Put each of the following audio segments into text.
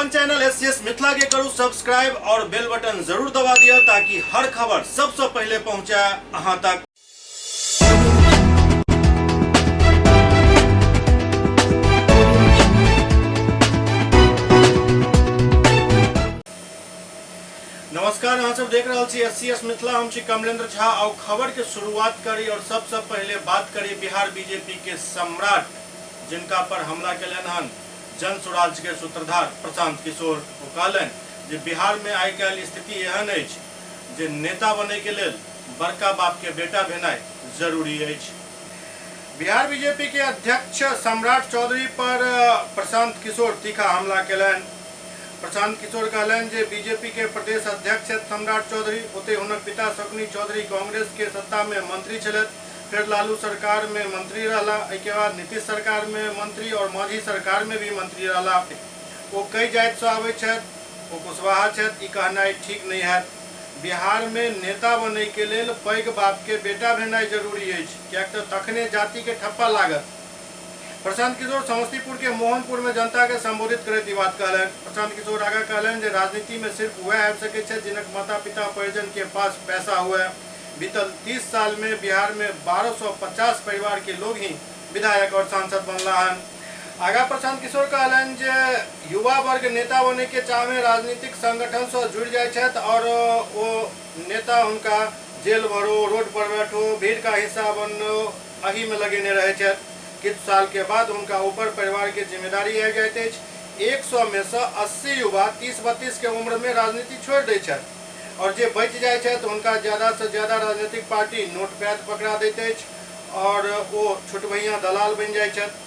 अपन channel SCS Mithila के करू सब्सक्राइब और बेल बटन जरूर दबा दिया ताकि हर खबर सबसे पहले पहुंचे अहां तक। नमस्कार, अहाँ सब देख रहल छी एससीएस मिथिला। हम छी कमलेंद्र झा और खबर के शुरुआत करी और सबसे पहले बात करी बिहार बीजेपी के सम्राट जिनका पर हमला केलनि हन जन सुराज के सूत्रधार प्रशांत किशोर। ओ कहलनि जे बिहार में आइ काल्हि स्थिति एहन अछि जे नेता बने के लेल बड़का बाप के बेटा भेनाइ जरूरी अछि। बिहार बीजेपी के अध्यक्ष सम्राट चौधरी पर प्रशांत किशोर तीखा हमला केलनि। प्रशांत किशोर कहलनि जे बीजेपी के प्रदेश अध्यक्ष छथि सम्राट चौधरी, ओतहि हुनक पिता शकुनी चौधरी कांग्रेस के सत्ता में मंत्री छलथि, फेर लालू सरकार में मंत्री रहला, एहिके बाद नीतीश सरकार में मंत्री और मांझी सरकार में भी मंत्री रहला। ओ कई जाति से आबै छथि, ओ कुशवाहा छथि, ई कहनाइ ठीक नहीं हैत। बिहार में नेता बनै के लेल पैघ बाप के बेटा भेनाइ जरूरी अछि, किएक तऽ तखने जाति के ठप्पा लागत। प्रशांत किशोर समस्तीपुर के मोहनपुर में जनता के संबोधित करैत ई बात कहलनि। प्रशांत किशोर आगा कहलनि जे राजनीति में सिर्फ वएह आबि सकैत छथि जिनक माता पिता परिजन के पास पैसा हुए। बीतल 30 साल में बिहार में 1250 परिवार के लोग ही विधायक और सांसद बनला हन। आगा प्रशांत किशोर कहलनि जे युवा वर्ग नेता बने के चाह में राजनीतिक संगठन से जुड़ जाए छथि और वो नेता हुनका जेल भरो, रोड पर बैठो, भीड़ का हिस्सा बनो, एही में लगेने रहे छथि। किछु साल के बाद हुनका ऊपर परिवार के जिम्मेदारी आबि जाइत अछि। 100 में से 80 युवा 30-32 के उम्र में राजनीति छोड़ि दैत छथि और जे बचि जाइत छथि हुनका ज्यादा से ज्यादा राजनीतिक पार्टी नोटपैड पकड़ा दैत अछि और ओ छोटभैया दलाल बनि जाइत छथि।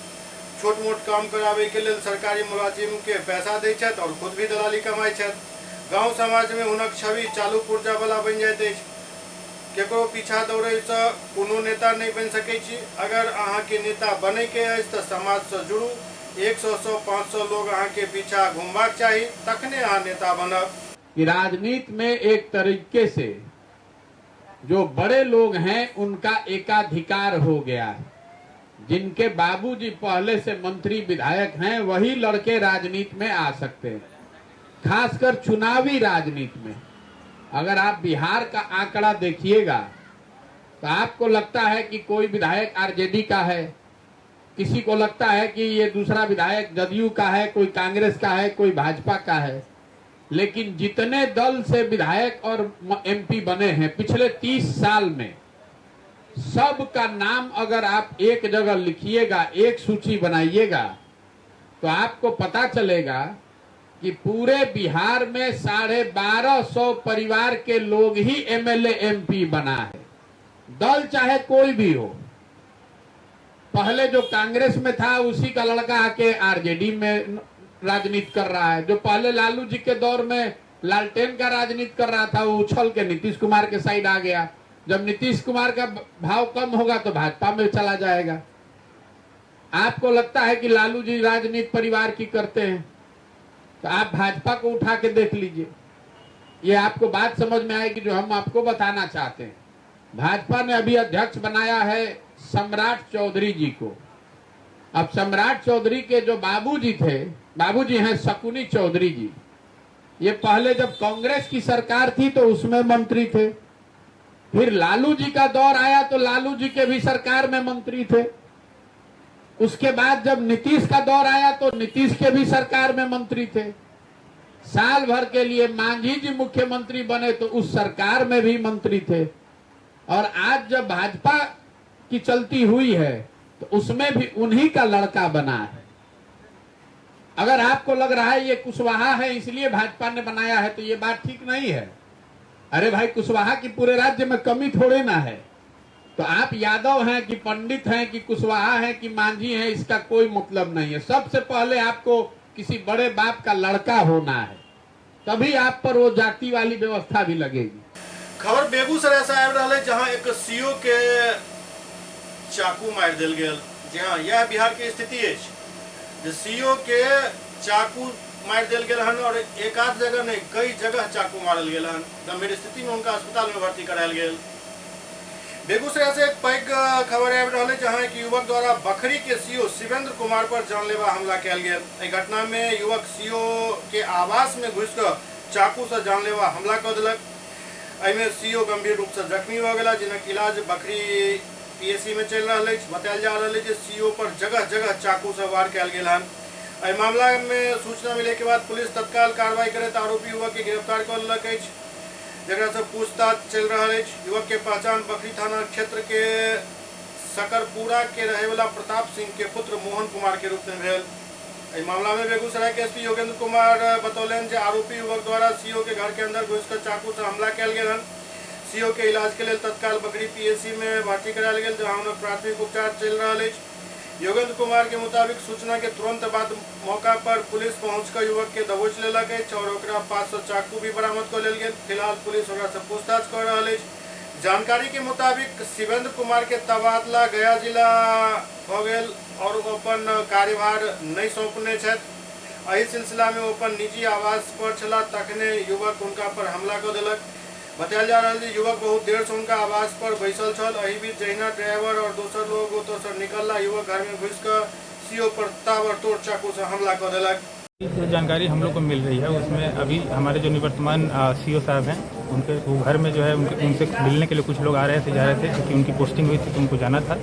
छोट मोट काम कराबै के लेल सरकारी मुलाजिम के पैसा दैत छथि और खुद भी दलाली कमाइत छथि। गांव समाज में हुनक छवि चालू पुर्जा वाला बनि जाइत अछि। केकरो पीछा दौड़ैसँ कोनो नेता नहि बनि सकै छी। अगर अहाँके नेता बनैके अछि तऽ समाजसँ जुड़ू। 100 सँ 500 लोग अहाँके पीछा घुमबाक चाही, तखने अहाँ नेता बनब। कि राजनीति में एक तरीके से जो बड़े लोग हैं उनका एकाधिकार हो गया है। जिनके बाबूजी पहले से मंत्री विधायक हैं वही लड़के राजनीति में आ सकते हैं, खासकर चुनावी राजनीति में। अगर आप बिहार का आंकड़ा देखिएगा तो आपको लगता है कि कोई विधायक आरजेडी का है, किसी को लगता है कि ये दूसरा विधायक जदयू का है, कोई कांग्रेस का है, कोई भाजपा का है। लेकिन जितने दल से विधायक और एमपी बने हैं पिछले 30 साल में, सबका नाम अगर आप एक जगह लिखिएगा, एक सूची बनाइएगा, तो आपको पता चलेगा कि पूरे बिहार में 1250 परिवार के लोग ही एमएलए एमपी बना है, दल चाहे कोई भी हो। पहले जो कांग्रेस में था उसी का लड़का आके आरजेडी में राजनीति कर रहा है, जो पहले लालू जी के दौर में लालटेन का राजनीति कर रहा था वो उछल के नीतीश कुमार के साइड आ गया। जब नीतीश कुमार का भाव कम होगा तो भाजपा में चला जाएगा। आपको लगता है कि लालू जी राजनीति परिवार की करते हैं, तो आप भाजपा को उठा के देख लीजिए। ये आपको बात समझ में आएगी जो हम आपको बताना चाहते हैं। भाजपा ने अभी अध्यक्ष बनाया है सम्राट चौधरी जी को। अब सम्राट चौधरी के जो बाबूजी थे, बाबूजी हैं शकुनी चौधरी जी, ये पहले जब कांग्रेस की सरकार थी तो उसमें मंत्री थे, फिर लालू जी का दौर आया तो लालू जी के भी सरकार में मंत्री थे, उसके बाद जब नीतीश का दौर आया तो नीतीश के भी सरकार में मंत्री थे, साल भर के लिए मांझी जी मुख्यमंत्री बने तो उस सरकार में भी मंत्री थे, और आज जब भाजपा की चलती हुई है तो उसमें भी उन्हीं का लड़का बना है। अगर आपको लग रहा है ये कुशवाहा है इसलिए भाजपा ने बनाया है तो ये बात ठीक नहीं है। अरे भाई, कुशवाहा की पूरे राज्य में कमी थोड़े ना है। तो आप यादव हैं कि पंडित हैं कि कुशवाहा हैं कि मांझी हैं, इसका कोई मतलब नहीं है। सबसे पहले आपको किसी बड़े बाप का लड़का होना है, तभी आप पर वो जाति वाली व्यवस्था भी लगेगी। खबर बेगूसराय से आबि रहल है, जहां एक सीओ के चाकू मारि देल गेल। जी हाँ, यह बिहार के स्थिति अछि जे सीओ के चाकू मारि देल गेल हन और एक आध जगह नहीं, कई जगह चाकू मारल गेल हन। गंभीर स्थिति में उनका अस्पताल में भर्ती करायल गेल। बेगूसराय से एक पैघ खबर आबि रहल है, जहां एक युवक द्वारा बखरी के सीओ शिवेंद्र कुमार पर जानलेवा हमला कयल गेल। एहि घटना में युवक सीओ के आवास में घुसिकऽ चाकू से जानलेवा हमला कऽ देलक। एहिमे सीओ गंभीर रूप से जख्मी भऽ गेला, जिनक इलाज बखरी पीएससी में चलि रहल अछि। बतायल जा रहल अछि जे सीओ पर जगह जगह चाकू से वार कयल गेल हन। एहि मामला में सूचना मिले के बाद पुलिस तत्काल कार्रवाई करैत आरोपी युवक के गिरफ्तार कऽ लेलक अछि, जकरा से पूछताछ चलि रहल अछि। युवक के पहचान बखरी थाना क्षेत्र के सकरपुरा के रहेवाला प्रताप सिंह के पुत्र मोहन कुमार के रूप में भेल। एहि मामला में बेगूसराय के एसपी योगेंद्र कुमार बतौलनि जे आरोपी युवक द्वारा सीओ के घर के अंदर घुसिकऽ चाकू से हमला कयल गेल हन। सीओ के इलाज के लेल तत्काल बखरी पीएससी में भर्ती करायल गेल, जहां हुनक प्राथमिक उपचार चलि रहल अछि। योगेंद्र कुमार के मुताबिक सूचना के तुरंत बाद मौका पर पुलिस पहुंचकर युवक के दबोच लेलक अछि और ओकरा पास से चाकू भी बरामद कऽ लेल गेल। फिलहाल पुलिस ओकरा से पूछताछ कऽ रहल अछि। जानकारी के मुताबिक शिवेंद्र कुमार के तबादला गया जिला भऽ गेल और ओ अपन कार्यभार नहि सौंपने छथि। एहि सिलसिला में ओ अपन निजी आवास पर छलाह, तखने युवक हुनका पर हमला कऽ देलक। बतायल जा रहल जे युवक बहुत देर से हुनका आवास पर बैसल छल। एहि बीच जहिना ड्राइवर और दोसर लोग ओतऽ से निकलला, युवक घर में घुसिकऽ सीओ पर ताबड़तोड़ चाकू से हमला कऽ देलक। जो जानकारी हम लोग को मिल रही है उसमें अभी हमारे जो निवर्तमान सीओ साहब हैं, उनके वो घर में जो है उनसे मिलने के लिए कुछ लोग आ रहे थे, जा रहे थे, क्योंकि उनकी पोस्टिंग हुई थी तो उनको जाना था।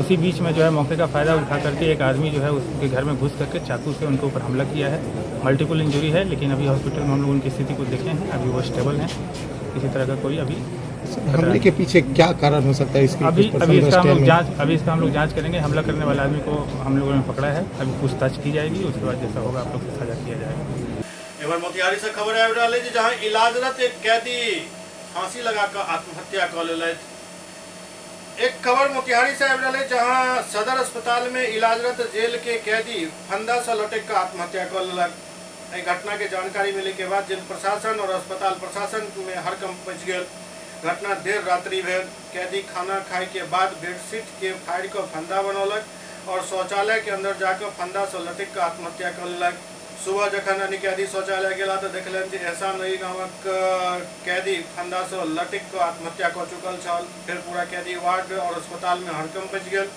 उसी बीच में जो है मौके का फ़ायदा उठा करके एक आदमी जो है उसके घर में घुस करके चाकू से उनके ऊपर हमला किया है। मल्टीपल इंजरी है, लेकिन अभी हॉस्पिटल में हम लोग उनकी स्थिति को देखे हैं, अभी वो स्टेबल हैं, किसी तरह का कोई अभी हमले के पीछे क्या कारण हो सकता है इसकी? अभी अभी इसका हम लोग जांच अभी इसका हम लोग जांच करेंगे। हमला करने वाले आदमी को हम लोगों ने पकड़ा है, अभी पूछताछ की जाएगी, उसके बाद जैसा होगा आप लोग से साझा किया जाएगा। एमहर मोतिहारी से खबर आबि रहल अछि, जहां इलाजरत एक कैदी फांसी लगाकर आत्महत्या कऽ लेलथि। एक खबर मोतिहारी से आबि रहल अछि, जहां सदर अस्पताल में इलाजरत जेल के कैदी फंदा से लटकि कऽ आत्महत्या कऽ लेलक। एहि घटना के जानकारी मिले के बाद जेल प्रशासन और अस्पताल प्रशासन में हड़कंप मचि गेल। घटना देर रात्रि भेल। कैदी खाना खाए के बाद बेडशीट के फाड़ि कऽ फंदा बनौलक और शौचालय के अंदर जाकर फंदा से लटकि कऽ आत्महत्या कऽ लेलक। सुबह जखन अन्य कैदी शौचालय गेला तऽ देखलनि जे एहसान अली नामक कैदी फंदा से लटकि कऽ आत्महत्या कऽ चुकल छल। फिर पूरा कैदी वार्ड और अस्पताल में हड़कंप मचि गेल।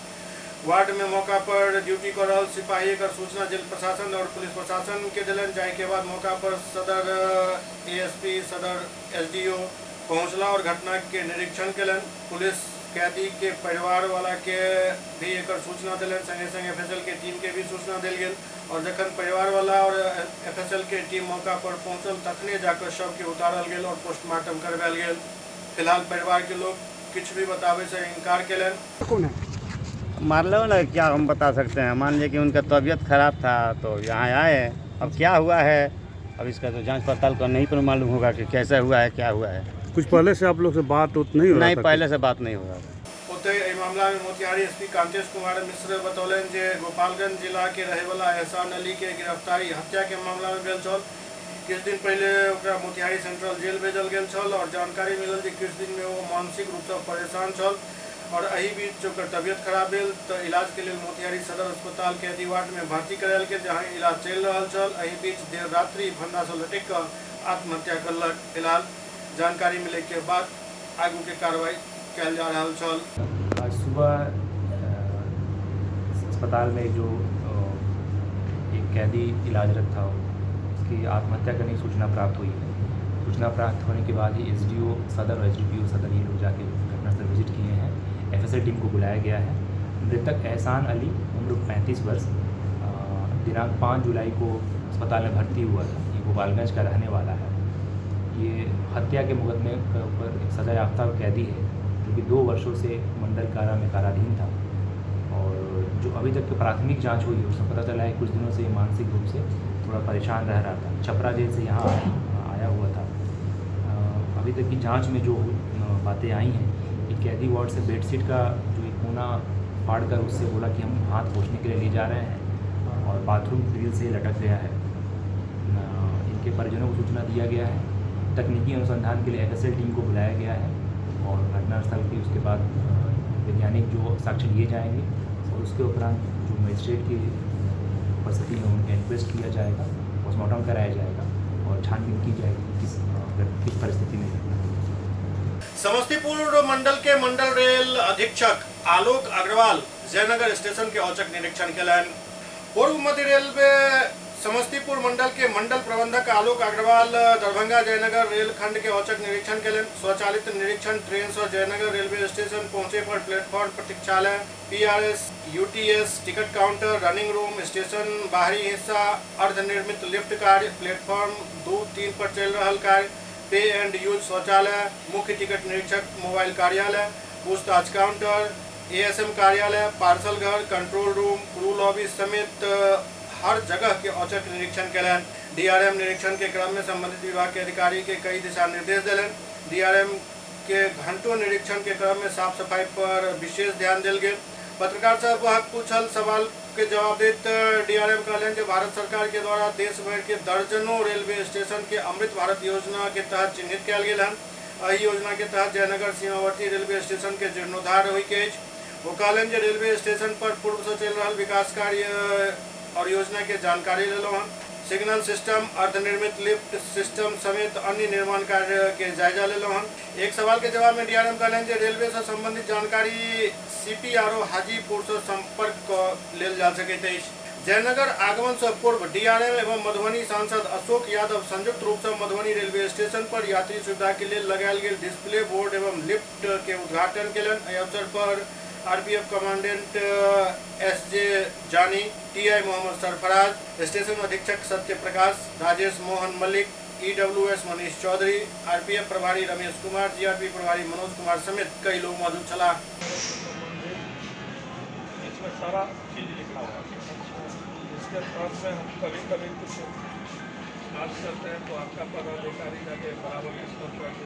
वार्ड में मौका पर ड्यूटी कऽ रहल सिपाही एकर सूचना जेल प्रशासन और पुलिस प्रशासन के देलनि, जाहि के बाद मौका पर सदर एएसपी, सदर एसडीओ पहुंचला और घटना के निरीक्षण केलनि। पुलिस कैदी के परिवार वाला के भी एकर सूचना देलनि, संगे संगे एफएसएल के टीम के भी सूचना देल गेल और जखन परिवार वाला और एफएसएल के टीम मौका पर पहुंचल तखने जाकर शव के उतारल गेल और पोस्टमार्टम करवायल गेल। फिलहाल परिवार के लोग किछु भी बताबै से इनकार केलनि। कौन है मारले वाला, क्या हम बता सकते हैं? मान लीजिए कि उनका तबीयत खराब था तो यहाँ आए, अब क्या हुआ है अब इसका तो जांच पड़ताल कर नहीं पर मालूम होगा कि कैसे हुआ है, क्या हुआ है। कुछ पहले से आप लोग से बात उत नहीं हो रहा नहीं, था? पहले से बात नहीं हो रहा था। ओतहि एहि मामला में मोतिहारी एसपी कांतेश कुमार मिश्र बतौलनि जे गोपालगंज जिला के रहेवाला एहसान अली के गिरफ्तारी हत्या के मामला में भेल छल। किछु दिन पहिले ओकरा मोतिहारी सेंट्रल जेल भेजल गेल छल और जानकारी मिलल जे किछु दिन में ओ मानसिक रूप से परेशान छल और एहि बीच ओकर तबियत खराब भेल तऽ इलाज के लेल मोतिहारी सदर अस्पताल कैदी वार्ड में भर्ती करायल गेल, जहां इलाज चलि रहल छल। एहि बीच देर रात्रि फंदा से लटकि कऽ आत्महत्या करलक। फिलहाल जानकारी मिले के बाद आगू के कार्रवाई कयल जा रहल छल। आज सुबह अस्पताल में जो एक कैदी इलाजरत था उसकी आत्महत्या करने की सूचना प्राप्त हुई है। सूचना प्राप्त होने के बाद ही एसडीओ सदर और एसडीपीओ सदर ये लोग जाके घटनास्थल विजिट किए हैं। एफएसएल टीम को बुलाया गया है। मृतक एहसान अली उम्र 35 वर्ष दिनांक 5 जुलाई को अस्पताल में भर्ती हुआ था। ये गोपालगंज का रहने वाला है। ये हत्या के मुकदमे के ऊपर एक सजा याफ्ता कैदी है जो कि 2 वर्षों से मंडल कारा में काराधीन था और जो अभी तक की प्राथमिक जांच हुई है उसमें पता चला है कुछ दिनों से मानसिक रूप से थोड़ा परेशान रह रहा था। छपरा जेल से यहाँ आया हुआ था। अभी तक की जांच में जो बातें आई हैं कि कैदी वार्ड से बेडशीट का जो एक कोना फाड़ कर उससे बोला कि हम हाथ पोंछने के लिए ले जा रहे हैं और बाथरूम ग्रिल से लटक गया है। इनके परिजनों को सूचना दिया गया है। तकनीकी अनुसंधान के लिए एफएसएल टीम को बुलाया गया है और घटनास्थल की उसके बाद वैज्ञानिक जो साक्ष्य लिए जाएंगे और उसके उपरांत जो मजिस्ट्रेट की उपस्थिति में उनका इंक्वेस्ट किया जाएगा, पोस्टमार्टम कराया जाएगा और छानबीन की जाएगी किस परिस्थिति में घटना हुई। समस्तीपुर मंडल के मंडल रेल अधीक्षक आलोक अग्रवाल जयनगर स्टेशन के औचक निरीक्षण केलनि। पूर्व मध्य रेलवे समस्तीपुर मंडल के मंडल प्रबंधक आलोक अग्रवाल दरभंगा जयनगर रेल खंड के औचक निरीक्षण केलनि। स्वचालित निरीक्षण ट्रेन से जयनगर रेलवे स्टेशन पहुंचे पर प्लेटफॉर्म, प्रतीक्षालय, PRS, UTS, ticket counter, running room, station बाहरी हिस्सा, अर्धनिर्मित लिफ्ट कार्य, प्लेटफॉर्म 2-3 पर चल रहा कार्य, पे एंड यूज शौचालय, मुख्य टिकट निरीक्षक मोबाइल कार्यालय, पूछताछ काउंटर, एएसएम कार्यालय, पार्सल घर, कंट्रोल रूम, क्रू लॉबी समेत हर जगह के औचक निरीक्षण केलनि। डीआरएम निरीक्षण के क्रम में संबंधित विभाग के अधिकारी के कई दिशा निर्देश दिलनि। डीआरएम के घंटों निरीक्षण के क्रम में साफ सफाई पर विशेष ध्यान दिल गेल। पत्रकार सब पूछल सवाल के जवाब देत डीआरएम कहलनि जे भारत सरकार के द्वारा देश भर के दर्जनों रेलवे स्टेशन के अमृत भारत योजना के तहत चिन्हित कयल गेल हन। एहि योजना के तहत जयनगर सीमावर्ती रेलवे स्टेशन के जीर्णोद्धार होई के अछि। ओ कहलनि जे रेलवे स्टेशन पर पूर्व से चलि रहल विकास कार्य और योजना के जानकारी लेलहुँ हन। सिग्नल सिस्टम, अर्धनिर्मित लिफ्ट सिस्टम समेत अन्य निर्माण कार्य के जायजा लेलहुँ हन। एक सवाल के जवाब में डीआरएम कहलनि जे रेलवे से संबंधित जानकारी सीपीआरओ हाजीपुर से संपर्क क लेल जा सकैत अछि। जयनगर आगमन से पूर्व डीआरएम एवं मधुबनी सांसद अशोक यादव संयुक्त रूप से मधुबनी रेलवे स्टेशन पर यात्री सुविधा के लेल लगायल गेल डिस्प्ले बोर्ड एवं लिफ्ट के उद्घाटन केलनि। एहि अवसर पर RPF commandant SJ Jani, TI Mohammad Sarfaraz, station अधीक्षक सत्य प्रकाश, राजेश मोहन मल्लिक, ईडब्ल्यूएस मनीष चौधरी, आरपीएफ प्रभारी रमेश कुमार, जीआरपी प्रभारी मनोज कुमार समेत कई लोग मौजूद छलाह। इसमें सारा चीज लिखा हुआ है। इसके साथ में हम कभी कभी कुछ बात करते हैं तो आपका पदाधिकारी जाके बराबर डिस्कस करते।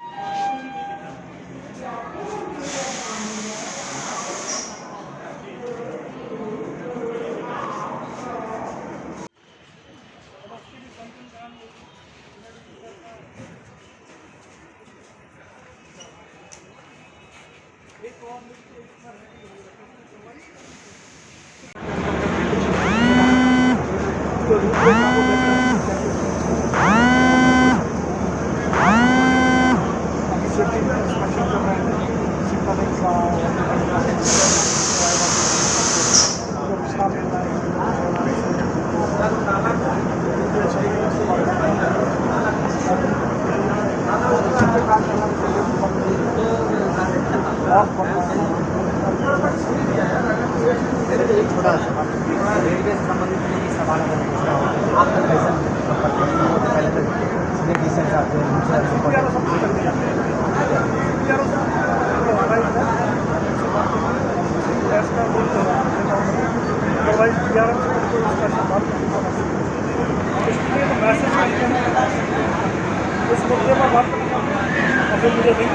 रेलवे से संबंधित सवाल अगर पूछना हो तो आपका कैसा संपर्क है? पहले तो सीनियर डी साहब थे, उनसे संपर्क इस मुद्दे पर बात और मुझे नहीं।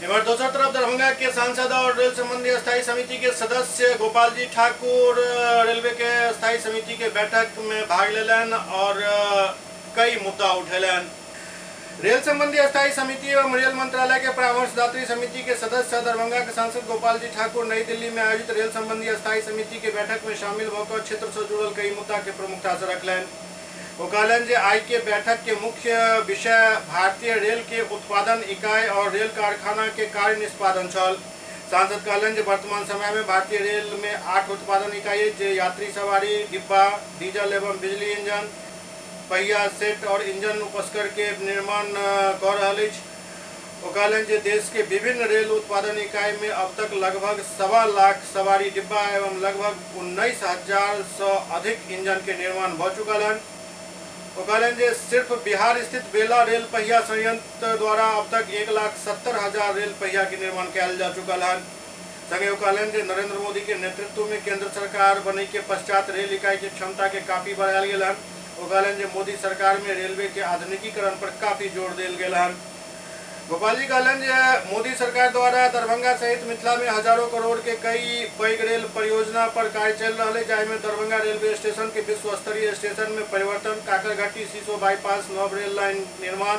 इधर दोसर तरफ दरभंगा के सांसद और रेल संबंधी अस्थायी समिति के सदस्य गोपाल जी ठाकुर रेलवे के अस्थायी समिति के बैठक में भाग लेलन और कई मुद्दा उठेलन। रेल संबंधी अस्थायी समिति एवं रेल मंत्रालय के परामर्शदात्री समिति के सदस्य दरभंगा के सांसद गोपाल जी ठाकुर नई दिल्ली में आयोजित रेल संबंधी अस्थायी समिति के बैठक में शामिल होकर क्षेत्र से जुड़ल कई मुद्दा के प्रमुखता से रखलन। वो कहलन जे आई के बैठक के मुख्य विषय भारतीय रेल के उत्पादन इकाई और रेल कारखाना के कार्य निष्पादन छल। सांसद कहलन जे वर्तमान समय में भारतीय रेल में 8 उत्पादन इकाई जे यात्री सवारी डिब्बा, डीजल एवं बिजली इंजन, पहिया सेट और इंजन उपस्कर के निर्माण कर रहल अछि। वो कहलन जे देश के विभिन्न रेल उत्पादन इकाई में अब तक लगभग 1.25 लाख सवारी डिब्बा एवं लगभग 19,000 से अधिक इंजन के निर्माण भ चुकल हन। वो कहलन जे सिर्फ बिहार स्थित बेला रेल पहिया संयंत्र द्वारा अब तक 1,70,000 रेल पहिया के निर्माण कयल जा चुकल हन। संगे वो कहलन जे नरेंद्र मोदी के नेतृत्व में केंद्र सरकार बने के पश्चात रेल इकाई के क्षमता के काफ़ी बढ़ायल गेल हन। वो कहलन जे मोदी सरकार में रेलवे के आधुनिकीकरण पर काफ़ी जोर देल गेल हन। गोपाल जी कहलन जे मोदी सरकार द्वारा दरभंगा सहित मिथिला में हजारों करोड़ के कई पैघ रेल परियोजना पर कार्य चल रहा है, जाहिमे दरभंगा रेलवे स्टेशन के विश्व स्तरीय स्टेशन में परिवर्तन, काकरघाटी सीसो बाईपास नव रेल लाइन निर्माण,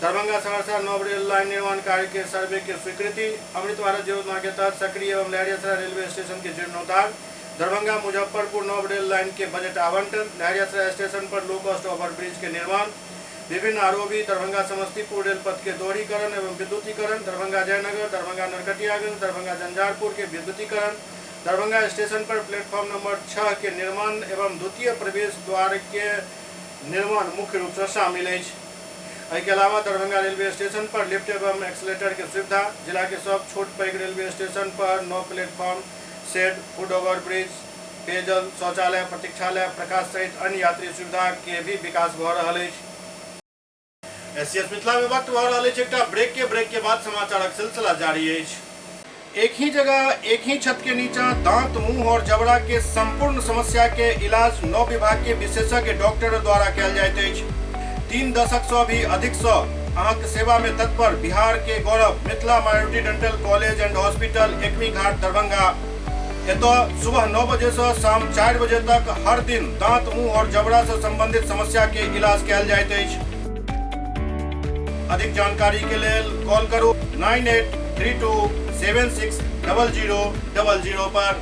दरभंगा सहरसा नव रेल लाइन निर्माण कार्य के सर्वे के स्वीकृति, अमृत भारत योजना के तहत सकरी एवं लहरियासराय रेलवे स्टेशन के जीर्णोद्धार, दरभंगा मुजफ्फरपुर नव रेल लाइन के बजट आवंटन, लहरियासराय स्टेशन पर लो कॉस्ट ओवरब्रिज के निर्माण, विभिन्न आरओबी, दरभंगा समस्तीपुर रेल पथ के दोहरीकरण एवं विद्युतीकरण, दरभंगा जयनगर, दरभंगा नरकटियागंज, दरभंगा झंझारपुर के विद्युतीकरण, दरभंगा स्टेशन पर प्लेटफॉर्म नंबर 6 के निर्माण एवं द्वितीय प्रवेश द्वार के निर्माण मुख्य रूप से शामिल अछि। एहिके अलावा दरभंगा रेलवे स्टेशन पर लिफ्ट एवं एक्सलेटर के सुविधा, जिला के सब छोट पैघ रेलवे स्टेशन पर 9 platform, shed, foot over bridge, पेयजल, शौचालय, प्रतीक्षालय, प्रकाश सहित अन्य यात्री सुविधा के भी विकास भऽ रहल अछि। एससीएस मिथिला में वक्त भऽ रहल अछि एकटा ब्रेक के। ब्रेक के बाद समाचारक सिलसिला जारी अछि। एक ही जगह एक ही छत के नीचा दांत, मुंह और जबड़ा के संपूर्ण समस्या के इलाज 9 विभाग के विशेषज्ञ डॉक्टर द्वारा कयल जाइत अछि। 3 दशक से भी अधिक से अहाँक सेवा में तत्पर बिहार के गौरव Mithila minority dental college and hospital, Ekmi Ghat, Darbhanga. एतऽ सुबह 9 बजे से शाम 4 बजे तक हर दिन दांत, मुंह और जबड़ा से संबंधित समस्या के इलाज कयल जाइत अछि। अधिक जानकारी के लेल कॉल करू 9832760000 पर।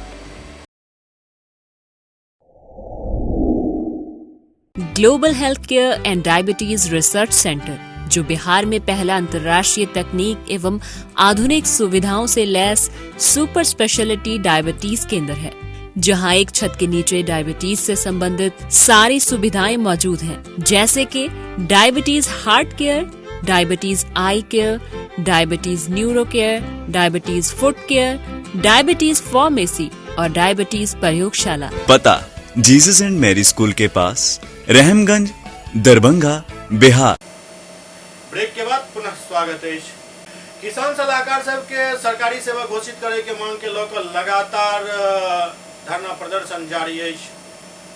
Global health care and diabetes research centre, जो बिहार में पहला अंतर्राष्ट्रीय तकनीक एवं आधुनिक सुविधाओं से लैस सुपर स्पेशलिटी डायबिटीज केंद्र है, जहां एक छत के नीचे डायबिटीज से संबंधित सारी सुविधाएं मौजूद हैं, जैसे कि diabetes heart care, diabetes eye care, diabetes neuro care, diabetes foot care, diabetes pharmacy और डायबिटीज प्रयोगशाला। पता जीसस एंड मैरी स्कूल के पास, रहमगंज, दरभंगा, बिहार। ब्रेक के बाद पुनः स्वागत अछि। किसान सलाहकार सबके सरकारी सेवा घोषित करे के मांग के लऽ कऽ लगातार धरना प्रदर्शन जारी अछि।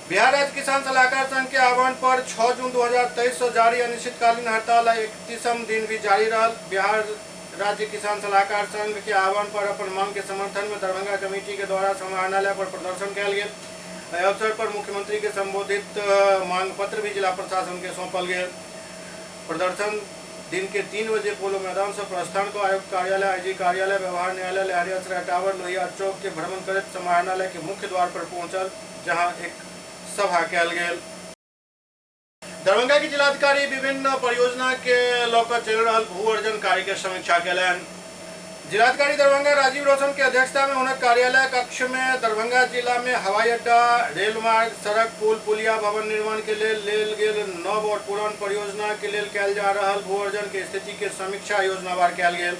बिहार राज्य किसान सलाहकार संघ के आह्वान पर 6 जून 2023 से जारी अनिश्चितकालीन हड़ताल 31म दिन भी जारी रहल। बिहार राज्य किसान सलाहकार संघ के आह्वान पर अपन मांग के समर्थन में दरभंगा कमेटी के द्वारा समाहरणालय पर प्रदर्शन कयल गेल। एहि अवसर पर मुख्यमंत्री के संबोधित मांग पत्र भी जिला प्रशासन के सौंपल गेल। प्रदर्शन दिन के 3 बजे पोलो मैदान से प्रस्थान को आयुक्त कार्यालय, आईजी कार्यालय, व्यवहार न्यायालय, लहरियासराय टावर, लोहिया चौक के भ्रमण करैत समाहरणालय के मुख्य द्वार पर पहुंचल, जहां एक सभा कयल गेल। दरभंगा के जिलाधिकारी विभिन्न परियोजना के लऽ कऽ चलि रहल भू अर्जन कार्य के समीक्षा कयलनि। जिलाधिकारी दरभंगा राजीव रोशन के अध्यक्षता में हुनक कार्यालय कक्ष में दरभंगा जिला में हवाई अड्डा, रेल मार्ग, सड़क, पुल, पुलिया, भवन निर्माण के लेल लेल गेल नव और पुरान परियोजना के लेल कयल जा रहल भू अर्जन के स्थिति के समीक्षा योजनावार कयल गेल।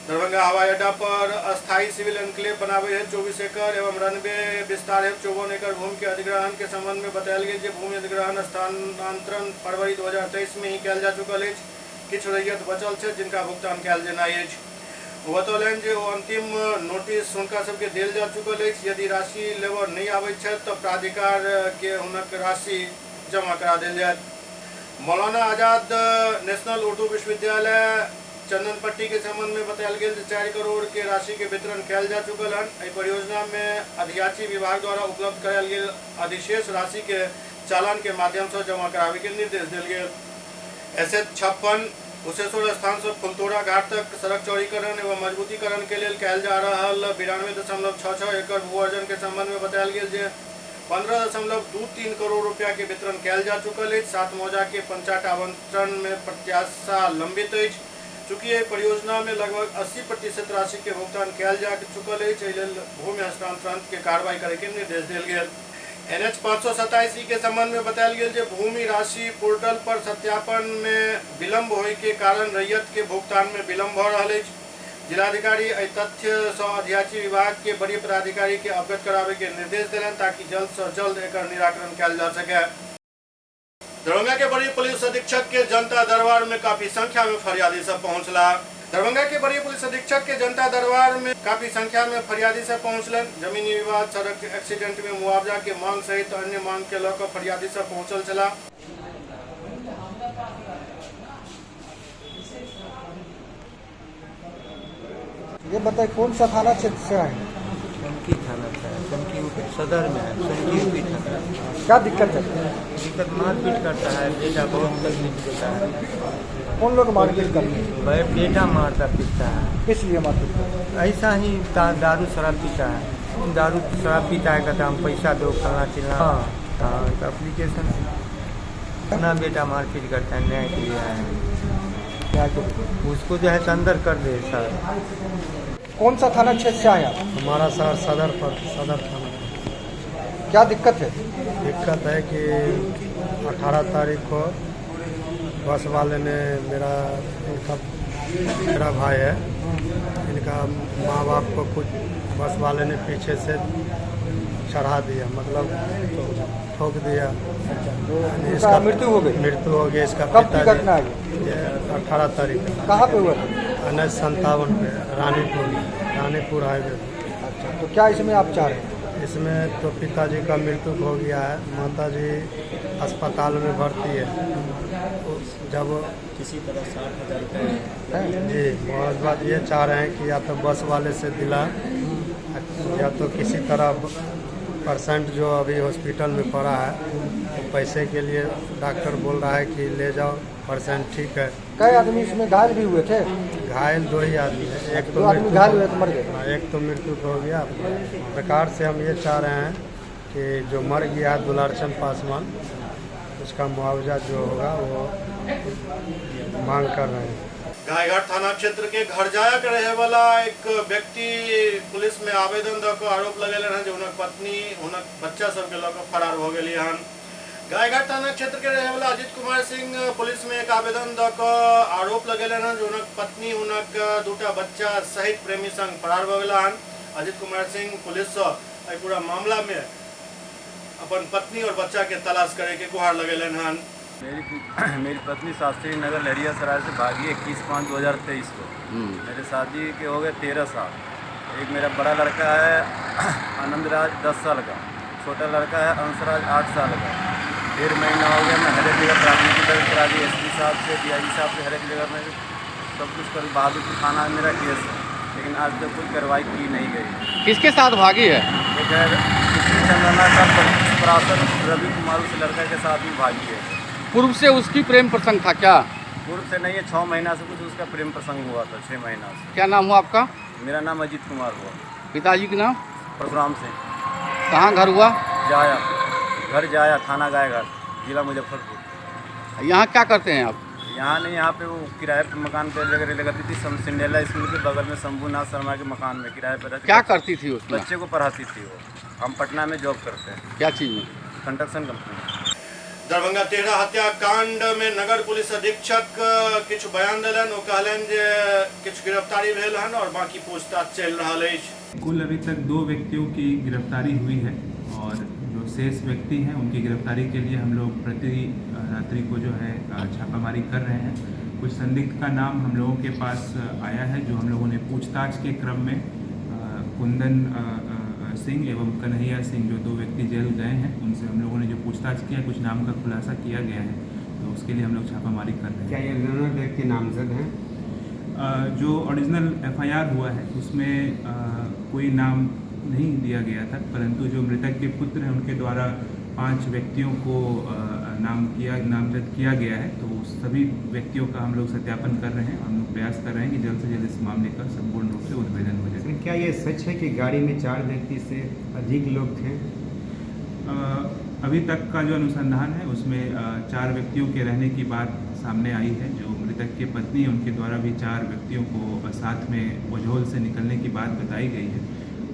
दरभंगा हवाई अड्डा पर अस्थायी सिविल एनक्लेव बनाबे हेतु 24 एकड़ एवं रनवे विस्तार हेतु 54 एकड़ भूमि के अधिग्रहण के संबंध में बतायल गेल जे भूमि अधिग्रहण स्थानांतरण फरवरी 2023 में ही कयल जा चुकल अछि। किछु रैयत बचल छै जिनका भुगतान कयल जेनाइ अछि। ओ बतौलनि जे ओ अंतिम नोटिस हुनका सबके देल जा चुकल अछि। यदि राशि लेबऽ नहि आबैत छथि तऽ प्राधिकार के हुनक राशि जमा करा देल जायत। मौलाना आजाद नेशनल उर्दू विश्वविद्यालय चंदनपट्टी के संबंध में बतायल गेल जे 4 करोड़ के राशि के वितरण कयल जा चुकल हन। एहि परियोजना में अधियाची विभाग द्वारा उपलब्ध करायल गेल अधिशेष राशि के चालान के माध्यम से जमा कराबे के निर्देश देल गेल। एस 56 कुशेश्वर स्थान से फुलतोड़ा घाट तक सड़क चौड़ीकरण एवं मजबूतीकरण के लेल कयल जा रहल 92.66 एकड़ भू अर्जन के संबंध में बतायल गेल जे 15.23 करोड़ रुपया के वितरण कयल जा चुकल अछि। 7 मौजा के पंचायत आवंटन में प्रत्याशा लंबित अछि। चूँकि एहि परियोजना में लगभग 80% राशि के भुगतान कयल जा चुकल अछि, एहि लेल भूमि हस्तांतरण के कार्रवाई करे के निर्देश देल गेल। NH 527 के संबंध में बतायल गेल जे भूमि राशि पोर्टल पर सत्यापन में विलंब होय के कारण रैयत के भुगतान में विलंब भऽ रहल अछि। जिलाधिकारी एहि तथ्य सँ अधियाची विभाग के वरीय पदाधिकारी के अवगत कराबे के निर्देश देलनि ताकि जल्द से जल्द एकर निराकरण कयल जा सके। दरभंगा के वरीय पुलिस अधीक्षक के जनता दरबार में काफी संख्या में फरियादी सब पहुंचला। दरभंगा के वरीय पुलिस अधीक्षक के जनता दरबार में काफी संख्या में फरियादी सब पहुंचलन। जमीनी विवाद, सड़क एक्सीडेंट में मुआवजा के मांग सहित अन्य मांग के लऽ कऽ फरियादी सब पहुंचल छलाह। ये बताइए कौन सा थाना क्षेत्र से आए हैं? चमकी थाना से है, चमकी सदर में है, चमकी यूपी थाना। क्या दिक्कत है? दिक्कत मारपीट करता है, बेटा बहुत तकलीफ देता है। कौन लोग मारपीट करते हैं? भाई बेटा मारता पीटता है। किस लिए मारपीट करता है? ऐसा ही दारू शराब पीता है, दारू शराब पीता है, कहता हम पैसा दो फलना चिलना। हाँ, तो एप्लीकेशन अपना बेटा मारपीट करता है, न्याय के लिए आए हैं। क्या उसको जो है अंदर कर दे सर। कौन सा थाना क्षेत्र से आए आप? हमारा सर सदर पर, सदर थाना। क्या दिक्कत है? दिक्कत है कि 18 तारीख को बस वाले ने मेरा भाई है, इनका माँ बाप को कुछ बस वाले ने पीछे से चढ़ा दिया, मतलब ठोक दिया। इसका मृत्यु हो गई। मृत्यु हो गई इसका। कब की घटना है? 18 तारीख। कहाँ पे हुआ था? 1957 पे, रानीपुर हाईवे। अच्छा, तो क्या इसमें आप चाह रहे हैं? इसमें तो पिताजी का मृत्यु हो गया है, माताजी अस्पताल में भर्ती है। जब किसी तरह 60,000 रुपये जी मुआवजा ये चाह रहे हैं कि या तो बस वाले से दिला, या तो किसी तरह परसेंट जो अभी हॉस्पिटल में पड़ा है तो पैसे के लिए डॉक्टर बोल रहा है कि ले जाओ, परसेंट ठीक है। कई आदमी इसमें घायल भी हुए थे? घायल 2 ही आदमी है, एक तो आदमी घायल हुए तो मर गए। एक तो मृत्यु हो गया। सरकार से हम ये चाह रहे हैं कि जो मर गया है दुलारचंद पासवान, उसका मुआवजा जो होगा वो मांग कर रहे हैं। गायघाट थाना क्षेत्र के घर जाया के रहे वाला एक व्यक्ति पुलिस में आवेदन दऽ कऽ आरोप लगेले हन जे हुनक पत्नी हुनक बच्चा सबके लऽ कऽ फरार भऽ गेली हन। गायघाट थाना क्षेत्र के रहे वाला अजित कुमार सिंह पुलिस में एक आवेदन दऽ कऽ आरोप लगेले हन जे हुनक पत्नी हुनक दूटा बच्चा सहित प्रेमी संग फरार भऽ गेला हन। अजित कुमार सिंह पुलिस से एहि पूरा मामला में अपन पत्नी और बच्चा के तलाश करे के गुहार लगेलन हन। मेरी पत्नी शास्त्री नगर लहरियासराय से भागी 21/5/2023 को। मेरे शादी के हो गए 13 साल। एक मेरा बड़ा लड़का है आनंद राज 10 साल का, छोटा लड़का है अंशराज 8 साल का। 1.5 महीना हो गया मैं हर एक जगह प्राथमिकी दर्ज करा दी, एसपी साहब से, डीआईजी साहब से, हर एक जगह में सब कुछ कर, बहादुरपुर थाना में मेरा केस है, लेकिन आज तक कोई कार्रवाई की नहीं गई। किसके साथ भागी है? एक है चंदना का परासर रवि कुमार, उस लड़का के साथ भी भागी है। पूर्व से उसकी प्रेम प्रसंग था क्या? पूर्व से नहीं है, 6 महीना से कुछ उसका प्रेम प्रसंग हुआ था, 6 महीना से। क्या नाम हुआ आपका? मेरा नाम अजीत कुमार हुआ। पिताजी का नाम? परशुराम सिंह। कहाँ घर हुआ? जाया, घर जाया, थाना गायघाट, जिला मुजफ्फरपुर। यहाँ क्या करते हैं आप? यहाँ नहीं, यहाँ पे वो किराए पर मकान पर लगती थी, सिंडेला स्कूल के बगल में शंभूनाथ शर्मा के मकान में किराए पर रहती। क्या करती थी उसमें? बच्चे को पढ़ाती थी वो। हम पटना में जॉब करते हैं। क्या चीज़ में? Construction company. Darbhanga तेरह हत्याकांड में नगर पुलिस अधीक्षक किछु बयान देलनि। ओ कहलनि जे किछु गिरफ्तारी भेल हन और बाकी पूछताछ चलि रहल अछि। कुल अभी तक 2 व्यक्तियों की गिरफ्तारी हुई है और जो शेष व्यक्ति हैं उनकी गिरफ्तारी के लिए हम लोग प्रति रात्रि को जो है छापामारी कर रहे हैं। कुछ संदिग्ध का नाम हम लोगों के पास आया है जो हम लोगों ने पूछताछ के क्रम में कुंदन सिंह एवं कन्हैया सिंह जो 2 व्यक्ति जेल गए हैं उनसे हम लोगों ने जो पूछताछ किया, कुछ नाम का खुलासा किया गया है, तो उसके लिए हम लोग छापामारी कर रहे हैं। क्या ये दोनों व्यक्ति नामजद हैं? जो ओरिजिनल एफआईआर हुआ है उसमें कोई नाम नहीं दिया गया था, परंतु जो मृतक के पुत्र हैं उनके द्वारा 5 व्यक्तियों को नामजद किया गया है। तो सभी व्यक्तियों का हम लोग सत्यापन कर रहे हैं। हम लोग प्रयास कर रहे हैं कि जल्द से जल्द इस मामले का संपूर्ण रूप से उद्भेदन हो जाए। क्या ये सच है कि गाड़ी में 4 व्यक्ति से अधिक लोग थे? अभी तक का जो अनुसंधान है उसमें 4 व्यक्तियों के रहने की बात सामने आई है। जो मृतक के पत्नी है उनके द्वारा भी 4 व्यक्तियों को साथ में ओझोल से निकलने की बात बताई गई है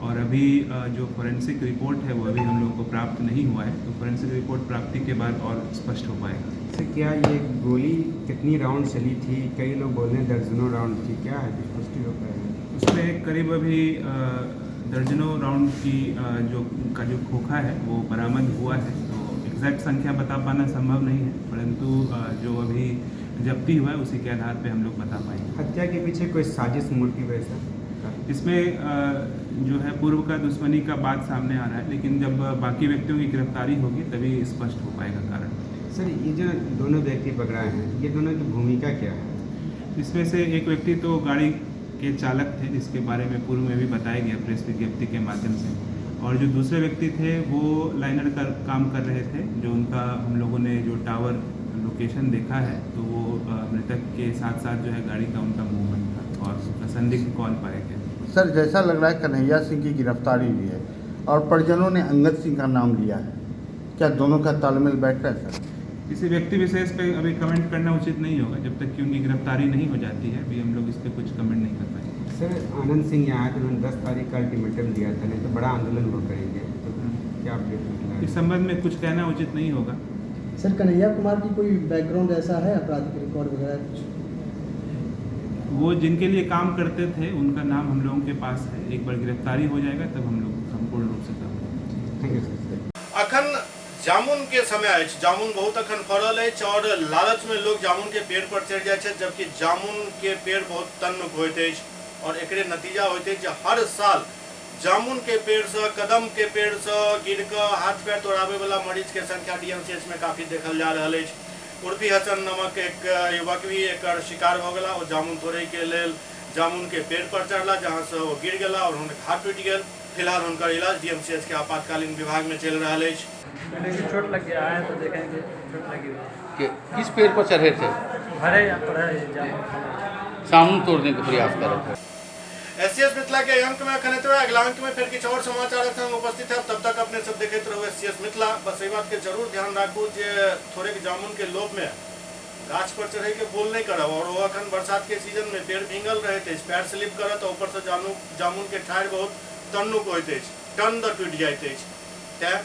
और अभी जो फोरेंसिक रिपोर्ट है वो अभी हम लोगों को प्राप्त नहीं हुआ है, तो फोरेंसिक रिपोर्ट प्राप्ति के बाद और स्पष्ट हो पाएगा। सर, क्या ये गोली कितनी राउंड चली थी? कई लोग बोल रहे हैं दर्जनों राउंड थी, क्या है पुष्टि हो पाएगी? उसमें करीब अभी दर्जनों राउंड की जो खोखा है वो बरामद हुआ है, तो एग्जैक्ट संख्या बता पाना संभव नहीं है, परंतु जो अभी जब्ती हुआ है उसी के आधार पर हम लोग बता पाएंगे। हत्या के पीछे कोई साजिश मोटिव है सर? इसमें जो है पूर्व का दुश्मनी का बात सामने आ रहा है, लेकिन जब बाकी व्यक्तियों की गिरफ्तारी होगी तभी स्पष्ट हो पाएगा कारण। सर, ये जो दोनों व्यक्ति पकड़ाए हैं, ये दोनों की भूमिका क्या है? इसमें से एक व्यक्ति तो गाड़ी के चालक थे, जिसके बारे में पूर्व में भी बताया गया प्रेस विज्ञप्ति के माध्यम से, और जो दूसरे व्यक्ति थे वो लाइनर का काम कर रहे थे। जो उनका हम लोगों ने जो टावर लोकेशन देखा है तो वो मृतक के साथ साथ जो है गाड़ी का उनका मूवमेंट था और संदिग्ध कॉल पाए गए। सर, जैसा लग रहा है कन्हैया सिंह की गिरफ्तारी हुई है और परिजनों ने अंगद सिंह का नाम लिया है, क्या दोनों का तालमेल बैठ रहा है सर? किसी व्यक्ति विशेष पे अभी कमेंट करना उचित नहीं होगा, जब तक कि उनकी गिरफ्तारी नहीं हो जाती है अभी हम लोग इस पर कुछ कमेंट नहीं कर पाएंगे। सर, आनंद सिंह यहाँ आए थे, उन्होंने 10 तारीख का अल्टीमेटम दिया था, नहीं तो बड़ा आंदोलन वो करेंगे, तो क्या अपडेट मिला है? इस संबंध में कुछ कहना उचित नहीं होगा। सर, कन्हैया कुमार की कोई बैकग्राउंड ऐसा है, आपराधिक रिकॉर्ड वगैरह कुछ? वो जिनके लिए काम करते थे उनका नाम हम लोगों के पास है, एक बार गिरफ्तारी हो जाएगा तब हम लोग संपूर्ण रूप से तब। Thank you sir. अखन जामुन के समय अछि, जामुन बहुत अखन फड़ल अछि और लालच में लोग जामुन के पेड़ पर चढ़ि जाइ छथि, जबकि जामुन के पेड़ बहुत तन्नुक होइत अछि और एकरे नतीजा होइत अछि जे हर साल जामुन के पेड़ से, कदम के पेड़ से गिर कऽ हाथ पैर तोड़ाबै वाला मरीज के संख्या डीएमसीएच में काफी देखल जा रहल अछि। उर्फी हसन नामक एक युवक भी एकर शिकार भऽ गेला। ओ जामुन तोड़ै के लेल जामुन के पेड़ पर चढ़ला, जहाँ से ओ गिर गेला और हुनकर हाथ टूटि गेल। फिलहाल हुनकर इलाज डीएमसीएच के आपातकालीन विभाग में चलि रहल अछि। देखिए चोट लग गया है तो देखेंगे चोट लगी हुई है। किस पेड़ पर चढ़े थे? भरे यहाँ पर है जामुन, जामुन तोड़ने का प्रयास कर रहे थे। एससीएस मिथिला के अंक में अखन एतबे, अगला अंक में फिर किछु और समाचार संग उपस्थित है। तब तक अपने सब देखैत रहू एससीएस मिथिला। बस एहि बात के जरूर ध्यान राखू जे थोड़ेक जामुन के लोभ में गाछ पर चढ़े के भूल नहीं करब, और वो अखन बरसात के सीजन में पेड़ भींगल रहैत अछि, पैर स्लिप करत, ऊपर से जामुन के ठाढ़ि बहुत तन्नुक होइत अछि, टन the टूटि जाइत अछि। तैं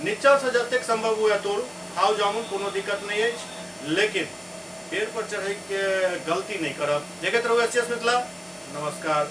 नीचा से जतेक संभव हुए तोड़ू, खाउ जामुन, कोनो दिक्कत नहीं अछि, लेकिन पेड़ पर चढ़े के गलती नहीं करब। देखैत रहू एससीएस मिथिला। नमस्कार।